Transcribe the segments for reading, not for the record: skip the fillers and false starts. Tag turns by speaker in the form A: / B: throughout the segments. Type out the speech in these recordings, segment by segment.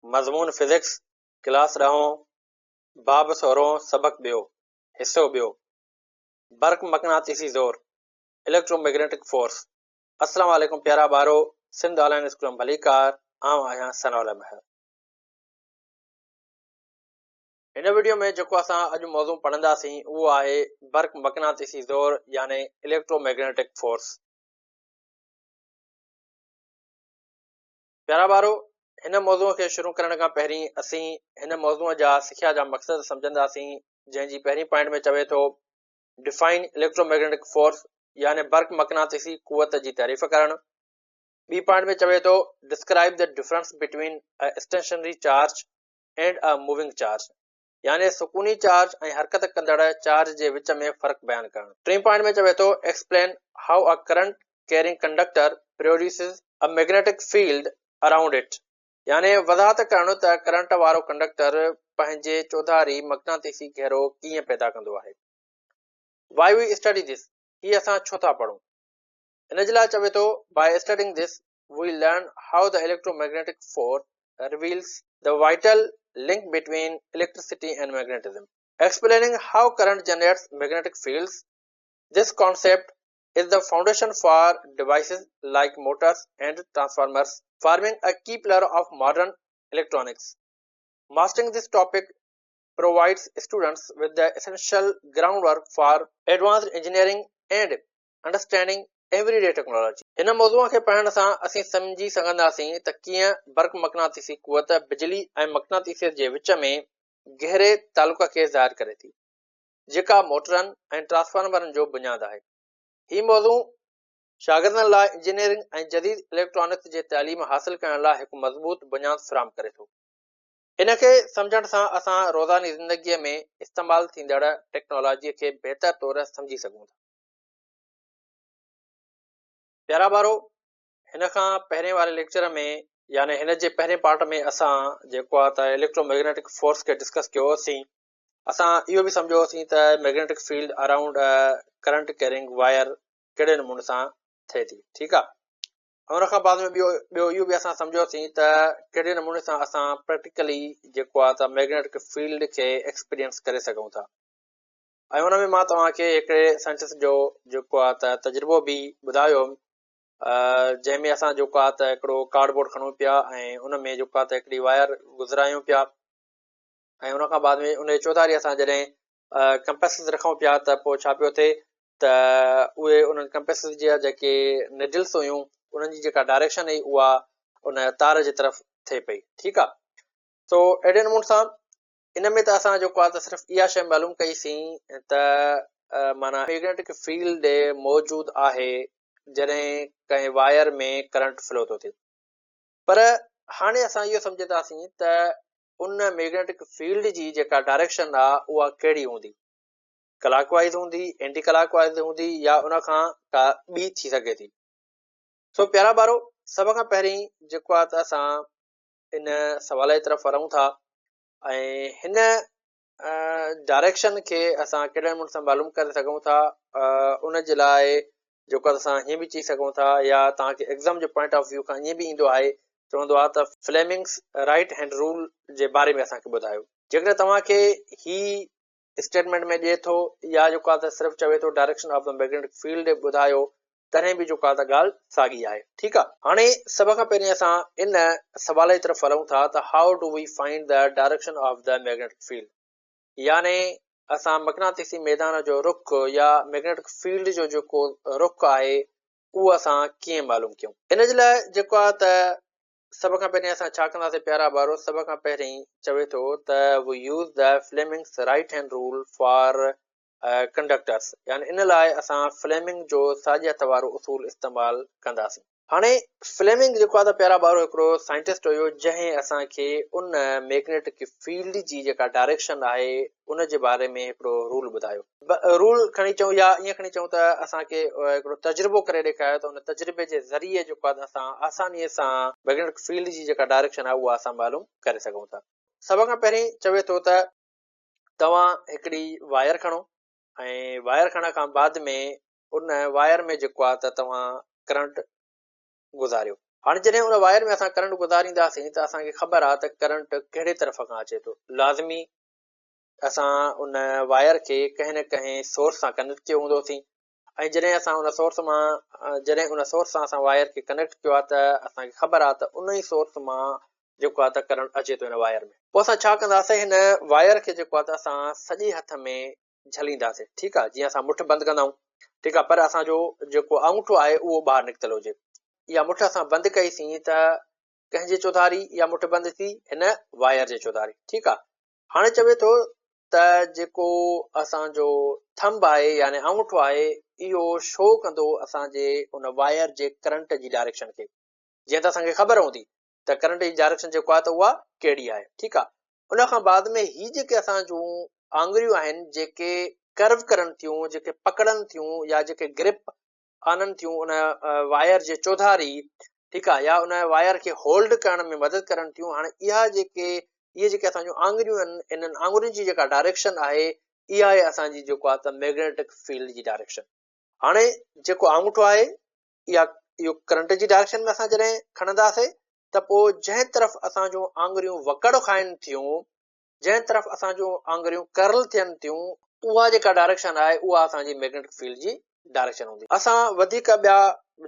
A: مضمون physics, class ڏهون، باب سورهون، سبق ٻيو، حصو ٻيو، برق مقناطيسي زور، Electromagnetic Force، السلام عليڪم پيارا ٻارو، سنڌ آن لائين اسڪول ۾ ڀليڪار، آئون آهيان ثناء الله مهر. هن وڊيو ۾ جيڪو اسان اڄ موضوع پڙهنداسين اهو آهي برق مقناطيسي زور يعني Electromagnetic Force. پيارا ٻارو! هن موضوع کي شروع ڪرڻ کان پهرين اسين هن موضوع جا سکيا جا مقصد سمجهنداسين جنهن جي پهرين پوائنٽ ۾ چوي ٿو Define Electromagnetic Force يعني برق مقناطيسي قوت جي تعريف ڪرڻ. ٻي پوائنٽ ۾ چوي ٿو Describe the difference between a stationary charge and a moving charge يعني سڪوني چارج ۽ حرڪت ڪندڙ چارج جي وچ ۾ فرق بيان ڪرڻ. ٽئين پوائنٽ ۾ چوي ٿو Explain how a current carrying conductor produces a magnetic field around it يعني وضاحت ڪرڻ ته ڪرنٽ وارو ڪنڊڪٽر پنهنجي چوڌاري مقناطيسي گهيرو ڪيئن پيدا ڪندو آهي. Why we study this هي اسان ڇو ٿا پڙهون؟ ان جي لاء چوي ٿو By studying this we learn how the electromagnetic force reveals the vital link between electricity and magnetism. Explaining how current generates magnetic fields, this concept is the foundation for devices like motors and transformers, forming a key pillar of modern electronics. Mastering this topic provides students with the essential groundwork for advanced engineering and Understanding Everyday Technology، هن موضوع کي پڙهڻ سان اسين سمجهي سگهنداسين ته ڪيئن برق مقناطيسي قوت بجلي ۽ مقناطيسيت جي وچ ۾ گهري تعلق کي ظاهر ڪري ٿي، جيڪا موٽرن ۽ ٽرانسفارمرن جو بنياد آهي. هي موضوع شاگردن لاء انجنيئرنگ ۽ جديد اليڪٽرانڪس جي تعليم حاصل ڪرڻ لاء هڪ مضبوط بنياد فراهم ڪري ٿو. ان کي سمجهڻ سان اسان روزاني زندگيء ۾ استعمال ٿيندڙ ٽيڪنالاجيء کي بهتر طور سمجهي سگهون ٿا. پيارا ٻارو هن کان پهرين واري ليڪچر ۾ يعني هن جي پهرين پارٽ ۾ اسان جيڪو آ ته اليڪٽرو ميگنيٽڪ فورس کي ڊسڪس ڪيو هوسين. اسان اهو به سمجهيو هوسين ته magnetic field around current carrying wire ڪهڙي نموني سان ٿئي ٿي. ٺيڪ آ. ۽ ان کان بعد ۾ ٻيو ٻيو اهو به اسان سمجهيوسين ته ڪهڙي نموني سان اسان پريڪٽيڪلي جيڪو آ ته ميگنيٽڪ فيلڊ کي ايڪسپيرينس ڪري سگهون ٿا. ۽ ان ۾ مان توهان کي هڪڙي سائنٽسٽ جو جيڪو آهي ته تجربو به ٻڌايو هوم جنهن ۾ اسان جيڪو آهي ته هڪڙو ڪارڊ بورڊ کڻون پيا ۽ ان ۾ جيڪو آهي ته هڪڙي وائر گذرايون پيا ۽ ان کان بعد ۾ ان جي چوڌاري اسان جڏهن ڪمپسز رکون پيا ته پوء ڇا پيو ٿئي ته اهي انهن ڪمپسز جا جيڪي نڊلس هيون انهن جي جيڪا ڊائريڪشن هئي اها ان تار جي طرف ٿئي پئي ٺيڪ آهي سو اهڙي نموني سان ان ۾ ته اسان جيڪو آهي ته صرف اها شيء معلوم ڪئي سين ته معنيٰ ميگنيٽڪ فيلڊ موجود آهي جڏهن ڪنهن وائر ۾ ڪرنٽ فلو ٿو ٿئي پر هاڻي اسان اهو سمجهنداسين ته ان ميگنيٽڪ فيلڊ جي جيڪا ڊائريڪشن آهي اها ڪهڙي هوندي، ڪلاڪ وائز هوندي، اينٽي ڪلاڪ وائز هوندي يا ان کان ڪا ٻي ٿي سگهي ٿي. سو پيارا ٻارو سڀ کان پهرين جيڪو آهي ته اسان ان سوال جي طرف هلون ٿا ۽ هن ڊائريڪشن کي اسان ڪهڙي نموني سان معلوم ڪري سگهون ٿا ان جي لاء جيڪو اسان هيئن به چئي سگهون ٿا يا توهان کي ايگزام جي پوائنٽ آف ويو کان ائين به ايندو آهي چوندو آهي ته فليمنگس رائٽ هينڊ رول جي باري ۾ اسان کي ٻڌايو جيڪڏهن توهان کي هي اسٽيٽمينٽ ۾ ڏئي ٿو يا جيڪو آهي ته صرف چوي ٿو direction of the magnetic field ٻڌايو تڏهن به جيڪو آهي ته ڳالهه ساڳي آهي ٺيڪ آهي. هاڻي سڀ کان پهرين اسان ان سوال جي طرف هلون ٿا ته how do we find the direction of the magnetic field يعني اسان مقناطيسي ميدان جو رخ يا ميگنيٽڪ فيلڊ جو جيڪو رخ آهي اهو اسان ڪيئن معلوم ڪيون. ان جي لاء جيڪو آهي ته سڀ کان پهرين اسان ڇا ڪنداسين پيارا ٻارو سڀ کان پهرين چوي ٿو ته we use the Fleming's right hand rule for conductors يعني ان لاء اسان فليمنگ جو ساڄي هٿ وارو اصول استعمال ڪنداسين. هاڻي فليمنگ جيڪو آهي ته پيارا ٻارو هڪڙو سائنٽسٽ هيو جنهن اسان کي ان ميگنيٽڪ فيلڊ جي جيڪا ڊائريڪشن آهي ان جي باري ۾ هڪڙو رول ٻڌايو. رول کڻي چئون يا ائين کڻي چئون ته اسان کي هڪڙو تجربو ڪري ڏيکاريو ته ان تجربي جي ذريعي جيڪو آهي اسان آساني سان ميگنيٽڪ فيلڊ جي جيڪا ڊائريڪشن آهي اها اسان معلوم ڪري سگهون ٿا. سڀ کان پهرين چوي ٿو ته توهان هڪڙي وائر کڻو ۽ وائر کڻڻ کان بعد ۾ ان وائر ۾ جيڪو آهي ته توهان ڪرنٽ گذاريو. هاڻي جڏهن ان وائر ۾ اسان ڪرنٽ گذارينداسين ته اسان کي خبر آهي ته ڪرنٽ ڪهڙي طرف کان اچي ٿو. لازمي اسان ان وائر کي ڪنهن نه ڪنهن سورس سان ڪنيڪٽ ڪيو هوندوسين ۽ جڏهن اسان ان سورس مان جڏهن ان سورس سان اسان وائر کي ڪنيڪٽ ڪيو آهي ته اسان کي خبر آهي ته ان ئي سورس مان جيڪو آهي ته ڪرنٽ اچي ٿو هن وائر ۾. پوء اسان ڇا ڪنداسين هن وائر کي جيڪو آهي ته اسان سڄي هٿ ۾ جهلينداسين ٺيڪ آهي جيئن اسان مٺ بند ڪندا آهيون ٺيڪ آهي پر اسان جو جيڪو آڱوٺو آهي اهو ٻاهر نڪتل هجي اها مٺ اسان بند ڪئي سين ته ڪنهن جي چوڌاري اها مٺ بند ٿي هن وائر جي چوڌاري ٺيڪ آهي هاڻي چوي ٿو ته جيڪو اسان جو ٿمب آهي يعني آڱوٺو آهي اهو شو ڪندو اسان جي ان وائر جي ڪرنٽ جي ڊائريڪشن کي جيئن ته اسان کي خبر هوندي ته ڪرنٽ جي ڊائريڪشن جيڪو آهي ته اها ڪهڙي آهي ٺيڪ آهي ان کان بعد ۾ هي جيڪي اسان جون آڱريون آهن جيڪي ڪرو ڪرن ٿيون، جيڪي پڪڙن ٿيون يا جيڪي گرپ آڻن ٿيون ان وائر جي چوڌاري ٺيڪ آهي يا ان وائر کي هولڊ ڪرڻ ۾ مدد ڪرن ٿيون هاڻي اها جيڪي اهي جيڪي اسان جون آڱريون آهن انهن آڱرين جي جيڪا ڊائريڪشن آهي اها آهي اسان جي جيڪو آهي ته ميگنيٽڪ فيلڊ جي ڊائريڪشن. هاڻي جيڪو آڱوٺو آهي اها اهو ڪرنٽ جي ڊائريڪشن ۾ اسان جڏهن کڻنداسين ته پوء جنهن طرف اسان جون آڱريون وڪڙ کائن ٿيون، جنهن طرف اسان جون آڱريون ڪرل ٿين ٿيون، اها جيڪا ڊائريڪشن آهي اها اسان جي ميگنيٽڪ فيلڊ جي ڊائريڪشن هوندي. اسان وڌيڪ ٻيا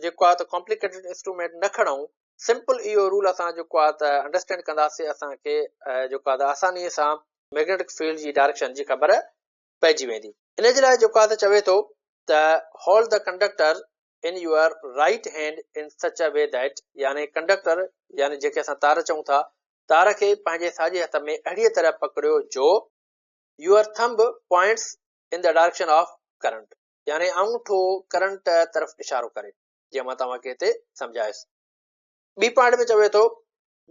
A: جيڪو آهي ته ڪامپليڪيٽيڊ انسٽرومينٽ نه کڻون، سمپل اهو رول اسان جيڪو آهي ته انڊرسٽينڊ ڪنداسين اسان کي جيڪو آهي ته آساني سان ميگنيٽڪ فيلڊ جي ڊائريڪشن جي خبر پئجي ويندي. ان جي لاء جيڪو آهي ته چوي ٿو ته hold the conductor in your right hand in such a way that يعني ڪنڊڪٽر يعني جنهن کي اسان تار چئون ٿا، تار کي پنهنجي ساڄي هٿ ۾ اهڙيء طرح پڪڙيو جو your thumb points in the direction of current يعني آڱوٺو ڪرنٽ طرف اشارو ڪري جيئن مان توهان کي هتي سمجهايس. ٻي پوائنٽ ۾ چوي ٿو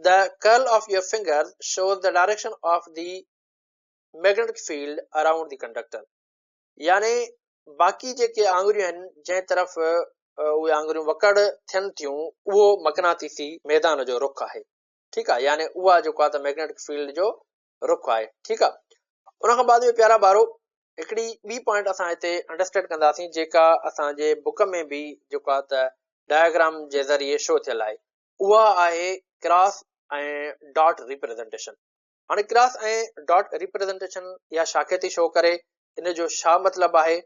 A: the curl of your fingers shows the direction of the magnetic field around the conductor يعني باقي جيڪي آڱريون آهن جنهن طرف اهي آڱريون وڪڙ ٿين ٿيون اهو مقناطيسي ميدان جو رخ آهي ٺيڪ آهي يعني اها جيڪو آهي ته ميگنيٽڪ فيلڊ جو رخ آهي ٺيڪ آهي ان کان بعد ۾ پيارا ٻارو هڪڙي ٻي پوائنٽ اسان هتي انڊرسٽينڊ ڪنداسين جيڪا اسان جي بڪ ۾ به جيڪو آهي ته ڊائگرام جي ذريعي شو ٿيل آهي اها آهي ڪراس ۽ ڊاٽ ريپريزنٽيشن هاڻي ڪراس ۽ ڊاٽ ريپريزنٽيشن يا شاخي ٿي شو ڪري ان جو ڇا مطلب آهي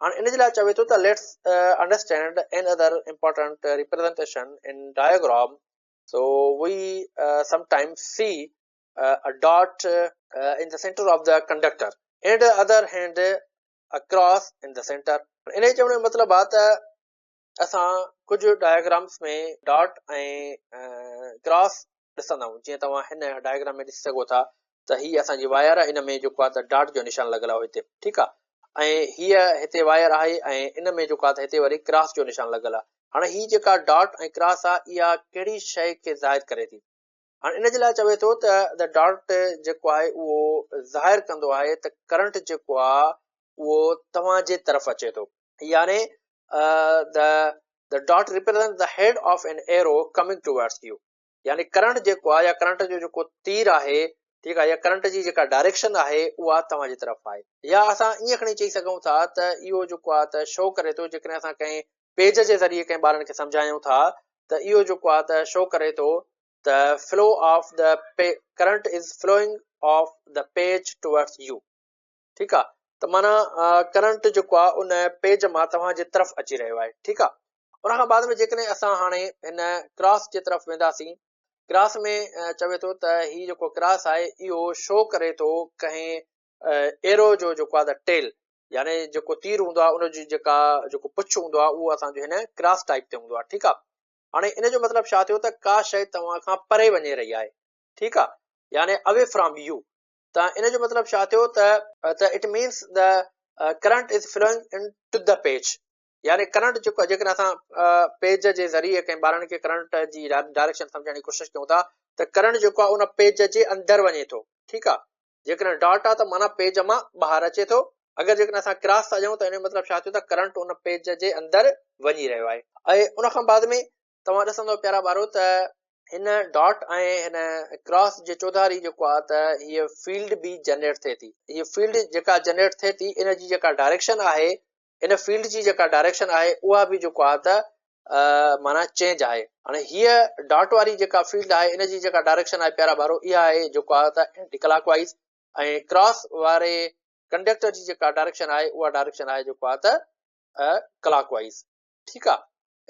A: هاڻي ان جي لاء چوي ٿو ته let's understand another important representation in diagram so we sometimes see a dot in the center of the conductor and other hand a cross in the center ان جي چوڻ جو مطلب آهي ته اسان ڪجهه ڊائگرامس ۾ ڊاٽ ۽ ڪراس ڏسندا آهيون جيئن توهان هن ڊائگرام ۾ ڏسي سگهو ٿا ته هي اسان جي وائر آهي ان ۾ جيڪو آهي ته ڊاٽ جو نشان لڳل آهي هتي ٺيڪ آهي ۽ هيء هتي وائر آهي ۽ ان ۾ جيڪو آهي ته هتي وري ڪراس جو نشان لڳل آهي هاڻي هي جيڪا ڊاٽ ۽ ڪراس آهي اها ڪهڙي شيء کي ظاهر ڪري ٿي هاڻي ان جي لاء چوي ٿو ته the dot جيڪو آهي اهو ظاهر ڪندو آهي ته ڪرنٽ جيڪو آهي اهو توهان جي طرف اچي ٿو يعني the the dot represent the head of an arrow coming towards you يعني ڪرنٽ جيڪو آهي يا ڪرنٽ جو جيڪو تير آهي ٺيڪ آهي يا ڪرنٽ جي جيڪا ڊائريڪشن آهي اها توهان جي طرف آهي يا اسان ائين کڻي چئي سگهون ٿا ته اهو جيڪو آهي ته شو ڪري ٿو جيڪڏهن اسان ڪنهن پيج جي ذريعي ڪنهن ٻارن کي سمجهايون ٿا ته اهو جيڪو آهي ته شو ڪري ٿو ته flow of the current is flowing of the page towards you ٺيڪ آ ته معنيٰ ڪرنٽ جيڪو آ ان پيج مان توهان جي طرف اچي رهيو آهي ٺيڪ آ ان کان بعد ۾ جيڪڏهن اسان هاڻي هن ڪراس جي طرف وينداسين ڪراس ۾ چوي ٿو ته هي جيڪو ڪراس آهي اهو شو ڪري ٿو ڪنهن ايرو جو جيڪو آ ته ٽيل يعني جيڪو تير هوندو آ ان جي جيڪا جيڪو پڇ هوندو آ اهو اسان جو هن ڪراس ٽائپ تي هوندو آ ٺيڪ آ هاڻي ان جو مطلب ڇا ٿيو ته ڪا شيء توهان کان پري وڃي رهي آهي ٺيڪ آ يعني اوي فرام يو ته ان جو مطلب ڇا ٿيو ته ته it means the current is flowing into the page يعني ڪرنٽ جيڪو جيڪڏهن اسان پيج جي ذريعي ڪنهن ٻارن کي ڪرنٽ جي ڊائريڪشن سمجهائڻ جي ڪوشش ڪيون ٿا ته ڪرنٽ جيڪو آهي ان پيج جي اندر وڃي ٿو ٺيڪ آهي جيڪڏهن ڊاٽ آهي ته معنيٰ پيج مان ٻاهر اچي ٿو اگر جيڪڏهن اسان ڪراس ٿا ڏيون ته ان جو مطلب ڇا ٿيو ته ڪرنٽ ان پيج جي اندر وڃي رهيو آهي ۽ ان کان بعد ۾ توهان ڏسندو پيارا ٻارو ته هن ڊاٽ ۽ هن ڪراس جي چوڌاري جيڪو آهي ته هيء فيلڊ به جنريٽ ٿئي ٿي. هيء فيلڊ جيڪا جنريٽ ٿئي ٿي ان جي جيڪا ڊائريڪشن آهي ان فيلڊ جي جيڪا ڊائريڪشن آهي اها به جيڪو آهي ته معنيٰ چينج آهي. هاڻي هيء ڊاٽ واري جيڪا فيلڊ آهي ان جي جيڪا ڊائريڪشن آهي پيارا ٻارو اها آهي جيڪو آهي ته اينٽي ڪلاڪ وائز ۽ ڪراس واري ڪنڊڪٽر جي جيڪا ڊائريڪشن آهي اها ڊائريڪشن آهي جيڪو آهي ته ڪلاڪ وائز. ٺيڪ آ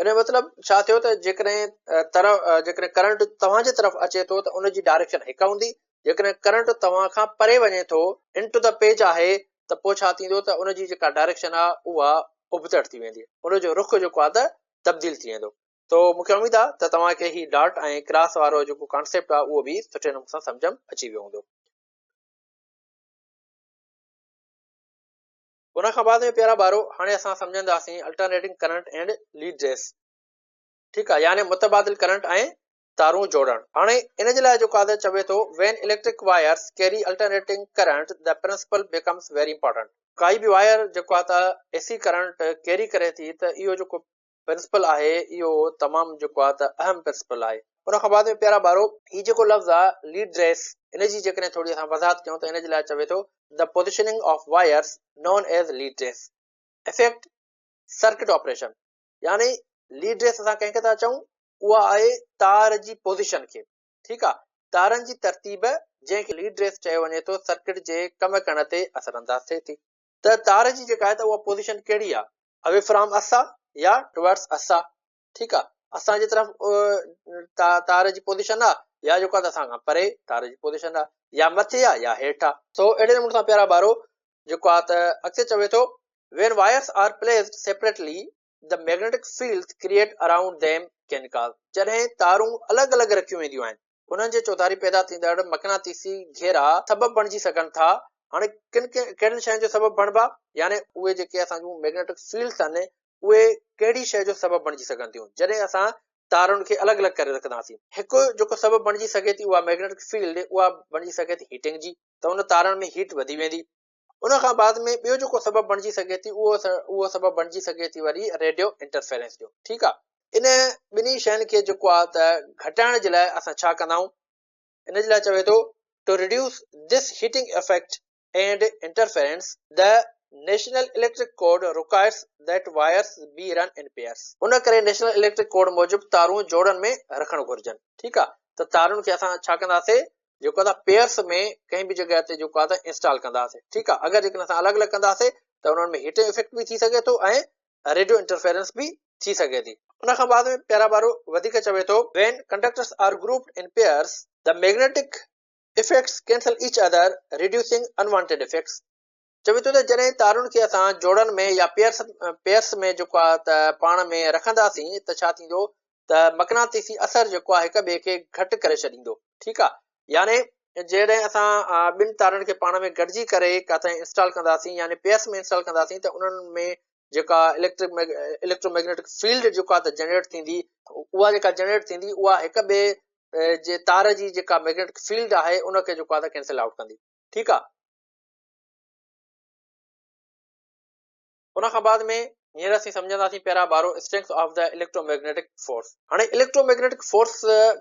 A: ان جو مطلب ڇا ٿيو ته جيڪڏهن طرف جيڪڏهن ڪرنٽ توهان جي طرف اچي ٿو ته ان جي ڊائريڪشن هڪ هوندي جيڪڏهن ڪرنٽ توهان کان پري وڃي ٿو انٽو the page آهي ته پوء ڇا ٿيندو ته ان جي جيڪا ڊائريڪشن آ اها ابتڙ ٿي ويندي ان جو رخ جيڪو آ ته تبديل ٿي ويندو تو مونکي اميد آ ته توهان کي هي ڊاٽ ۽ ڪراس وارو جيڪو ڪانسيپٽ آ اهو به سٺي نموني سان سمجھ اچي ويو هوندو. ان کان بعد ۾ پيارا ٻارو هاڻي اسان سمجهنداسين الٽرنيٽنگ ڪرنٽ اينڊ ليڊ ريس ٺيڪ آهي يعني متبادل ڪرنٽ ۽ تارون جوڙڻ هاڻي ان جي لاء جيڪو آهي چوي ٿو when electric wires carry alternating current the principle becomes very important ڪائي به وائر جيڪو آهي ته اي سي ڪرنٽ ڪيري ڪري ٿي ته اهو جيڪو پرنسپل آهي اهو تمام جيڪو آهي ته اهم پرنسپل آهي. ان کان بعد ۾ پيارا ٻارو هي جيڪو لفظ آهي ليڊ ريس ان جي جيڪڏهن ٿوري اسان وضاحت ڪيون ته ان جي لاء چوي ٿو The positioning of wires known as lead race affect circuit operation يعني ليڊ ريس اسان ڪنهن کي ٿا چئون اها آهي تار جي پوزيشن کي ٺيڪ آهي تارن جي ترتيب جنهن کي ليڊ ريس چيو وڃي ٿو سرڪٽ جي ڪم ڪرڻ تي اثر انداز ٿئي ٿي ته تار جي جيڪا آهي ته اها پوزيشن ڪهڙي آهي اوي فرام اس آ يا ٽوورڊس اس آ ٺيڪ آ اسان جي طرف تار جي پوزيشن آ يا جيڪو آ اسان کان پري تار جي پوزيشن آ يا مٿي آ يا هيٺ آ. سو اهڙي نموني سان پيارا ٻارو جيڪو آ ته اڳتي چوي ٿو When wires are placed separately the magnetic fields create around them can cause جڏهن تارون الڳ الڳ رکيون وينديون آهن انهن جي چوڌاري پيدا ٿيندڙ مقناطيسي گهيرا سبب بڻجي سگهن ٿا. هاڻي ڪن ڪهڙين شين جو سبب بڻبا؟ يعني اهي جيڪي اسان جون مئگنيٽڪ فيلڊس آهن اهي ڪهڙي شيء جو سبب بڻجي سگهن ٿيون جڏهن اسان تارن کي الڳ الڳ ڪري رکنداسين. هڪ جيڪو سبب بڻجي سگهي ٿي اها مئگنيٽڪ فيلڊ اها بڻجي سگهي ٿي هيٽنگ جي ته ان تارن ۾ هيٽ وڌي ويندي. ان کان بعد ۾ ٻيو جيڪو سبب بڻجي سگهي ٿي اهو اهو سبب بڻجي سگهي ٿي وري ريڊيو انٽرفيرنس جو ٺيڪ آ. ان ٻنهي شين کي جيڪو آ ته گهٽائڻ جي لاء اسان ڇا ڪندا آهيون ان جي لاء چوي ٿو to reduce this heating effect and interference the national electric code requires that wires be run in pairs. ان ڪري نيشنل اليڪٽرڪ ڪوڊ موجب تارون جوڙن ۾ رکڻ گهرجن ٺيڪ آ ته تارن کي اسان ڇا ڪنداسي جيڪو آ پيئرس ۾ ڪنهن به جڳهه تي جيڪو آ ته انسٽال ڪنداسي ٺيڪ آ اگر جيڪڏهن اسان الڳ الڳ ڪنداسي ته انهن ۾ هيٽنگ افيڪٽ به ٿي سگهي ٿو ۽ ريڊيو انٽرفيرنس به ٿي سگهي ٿي. ان کان بعد ۾ پيارا ٻارو وڌيڪ چوي ٿو When conductors are grouped in pairs, the magnetic effects cancel each other, reducing unwanted effects. چوي ٿو ته جڏهن تارن کي اسان جوڙن ۾ يا پيئرس پيئرس ۾ جيڪو آهي ته پاڻ ۾ رکنداسين ته ڇا ٿيندو ته مقناطيسي اثر جيڪو آهي هڪ ٻئي کي گهٽ ڪري ڇڏيندو ٺيڪ آهي يعني جڏهن اسان ٻن تارن کي پاڻ ۾ گڏجي ڪري ڪاٿي انسٽال ڪنداسين يعني پيئرس ۾ انسٽال ڪنداسين ته انهن ۾ جيڪا اليڪٽرڪ اليڪٽرو ميگنيٽڪ فيلڊ جيڪو آهي ته جنريٽ ٿيندي اها جيڪا جنريٽ ٿيندي اها هڪ ٻئي جي تار جي جيڪا ميگنيٽڪ فيلڊ آهي ان کي جيڪو آهي ته ڪينسل آئوٽ ڪندي ٺيڪ آهي. ان کان بعد ۾ هينئر اسين سمجهنداسين پيارا ٻارو strength of the electromagnetic force. هاڻي اليڪٽرو ميگنيٽڪ فورس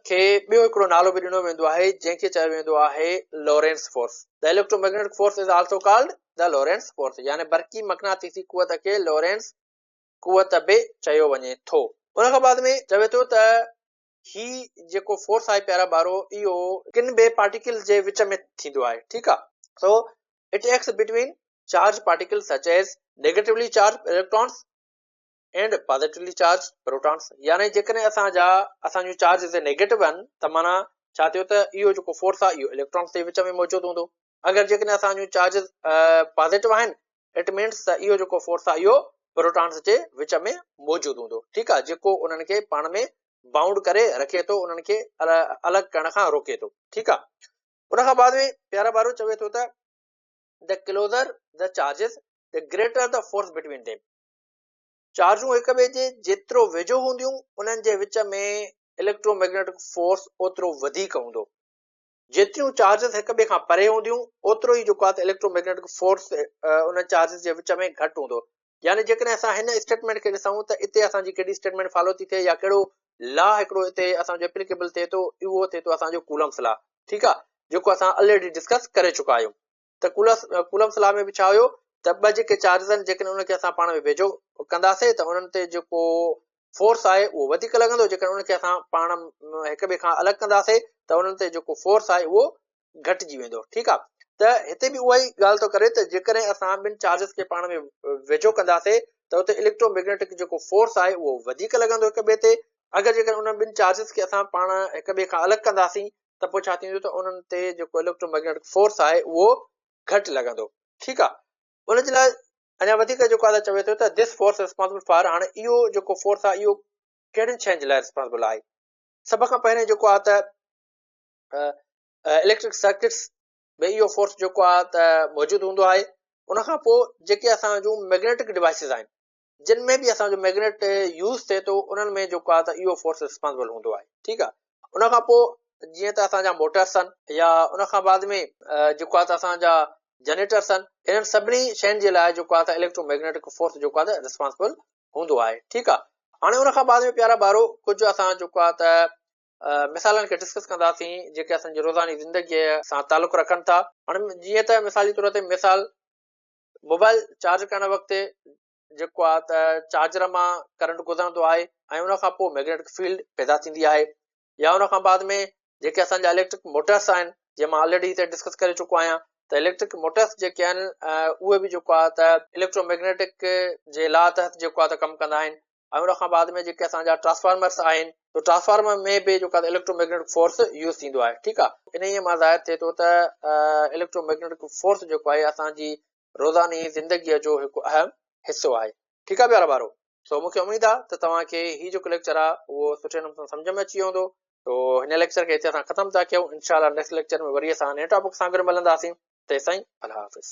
A: کي ٻيو هڪڙو نالو به ڏنو ويندو آهي جنهن کي چيو ويندو آهي Lorentz force. The electromagnetic force is also called the Lorentz force يعني برقي مقناطيسي قوت کي لورينس قوت به چيو وڃي ٿو. ان کان بعد ۾ چوي ٿو ته هي جيڪو فورس آهي پيارا ٻارو اهو ڪن ٻئي پارٽيڪلز جي وچ ۾ ٿيندو آهي ٺيڪ آ so it acts between charge particles such as negatively charge electrons and positively charge protons يعني جيڪڏهن اسان جا اسان جون چارجز نيگيٽو آهن ته معنيٰ ڇا ٿيو ته اهو جيڪو فورس آهي اهو اليڪٽرانس جي وچ ۾ موجود هوندو اگر جيڪڏهن اسان جون چارجز پازيٽو آهن it means ته اهو جيڪو فورس آهي اهو پروٽانس جي وچ ۾ موجود هوندو ٺيڪ آهي جيڪو انهن کي پاڻ ۾ بائونڊ ڪري رکي ٿو انهن کي الڳ ڪرڻ کان روڪي ٿو ٺيڪ آهي ان کان بعد ۾ پيارا ٻارو چوي ٿو ته the closer the charges the greater the force between them چارجون هڪ ٻئي جي جيترو ويجهو هونديون انهن جي وچ ۾ اليڪٽرو ميگنيٽڪ فورس اوترو وڌيڪ هوندو جيتريون چارجز هڪ ٻئي کان پري هونديون اوترو ئي جيڪو آهي ته اليڪٽرو ميگنيٽڪ فورس انهن چارجز جي وچ ۾ گهٽ هوندو يعني جيڪڏهن اسان هن اسٽيٽمينٽ کي ڏسون ته اتي اسان جي ڪهڙي اسٽيٽمينٽ فالو ٿي ٿئي يا ڪهڙو لا هڪڙو اتي اسان جو اپليڪيبل ٿئي ٿو اهو ٿئي ٿو اسان جو ڪولمس لا ٺيڪ آهي جيڪو اسان الريڊي ڊسڪس ڪري چڪا آهيون ته ڪولس ڪولمس لا ۾ به ڇا هيو ته ٻه جيڪي چارجز آهن جيڪڏهن انهن کي اسان پاڻ ۾ ويجهو ڪنداسين ته انهن تي جيڪو فورس آهي اهو وڌيڪ لڳندو، جيڪڏهن انهن کي اسان پاڻ هڪ ٻئي کان الڳ ڪنداسين ته انهن تي جيڪو فورس آهي اهو گهٽجي ويندو. ٺيڪ آهي، ته هتي به اها ئي ڳالهه ٿو ڪري ته جيڪڏهن اسان ٻن چارجز کي پاڻ ۾ ويجهو ڪنداسين ته اتي اليڪٽرو ميگنيٽڪ جيڪو فورس آهي اهو وڌيڪ لڳندو هڪ ٻئي تي. اگر جيڪڏهن انهن ٻن چارجز کي اسان پاڻ هڪ ٻئي کان الڳ ڪنداسين ته پوء ڇا ٿيندو ته انهن تي جيڪو اليڪٽرو ميگنيٽڪ فورس آهي اهو گهٽ لڳندو. ٺيڪ آهي، ان جي لاء اڃا وڌيڪ جيڪو آهي چوي ٿو ته this force responsible for, هاڻي اهو جيڪو فورس آهي اهو ڪهڙين شين جي لاء ريسپانسبل آهي؟ سڀ کان پهرين جيڪو آهي ته اليڪٽرڪ سرڪٽس ۾ اهو فورس جيڪو آهي ته موجود هوندو آهي. ان کان پوء جيڪي اسان جون ميگنيٽڪ ڊوائسز آهن جن ۾ به اسان جو ميگنيٽ يوز ٿئي ٿو انهن ۾ جيڪو آهي ته اهو فورس ريسپانسبل هوندو آهي. ٺيڪ آهي، ان کان پوء جيئن ته اسان جا موٽرس آهن يا ان کان بعد ۾ جيڪو آهي ته اسان جا جنريٽرس آهن، انهن سڀني شين جي لاء جيڪو آهي ته اليڪٽرو ميگنيٽڪ فورس جيڪو آهي ته ريسپانسبل هوندو آهي. ٺيڪ آهي، هاڻي ان کان بعد ۾ پيارا ٻارو ڪجهه اسان جيڪو آهي ته مثالن کي ڊسڪس ڪنداسين جيڪي اسان جي روزاني زندگيء سان تعلق رکن ٿا. هاڻي جيئن ته مثال جي طور تي مثال موبائل چارج ڪرڻ وقت جيڪو آهي ته چارجر مان ڪرنٽ گذرندو آهي ۽ ان کان پوء ميگنيٽڪ فيلڊ پيدا ٿيندي آهي، يا ان کان بعد ۾ جيڪي اسان جا اليڪٽرڪ موٽرس آهن جيئن مان آلريڊي هتي ڊسڪس ڪري چڪو آهيان ته اليڪٽرڪ موٽرس جيڪي آهن اهي به جيڪو آهي ته اليڪٽرو ميگنيٽڪ جي لا تحت جيڪو آهي ته ڪم ڪندا آهن ۽ ان کان بعد ۾ جيڪي اسان جا ٽرانسفارمرس آهن ته ٽرانسفارمر ۾ به جيڪو آهي اليڪٽرو ميگنيٽڪ فورس يوز ٿيندو آهي. ٺيڪ آهي، انهيء مان ظاهر ٿئي ٿو ته اليڪٽرو ميگنيٽڪ فورس جيڪو آهي اسان جي روزاني زندگيء جو هڪ اهم حصو آهي. ٺيڪ آهي پيارا ٻارو، سو مون کي اميد آهي ته توهان کي هي جيڪو ليڪچر آهي اهو سٺي نموني سان سمجهه ۾ اچي ويو هوندو. سو هن ليڪچر کي هتي اسان ختم ٿا ڪيون، انشاء الله نيڪسٽ ليڪچر ۾ وري اسان نئين ٽاپڪ سان گڏ ملنداسين. تيستائين الله حافظ.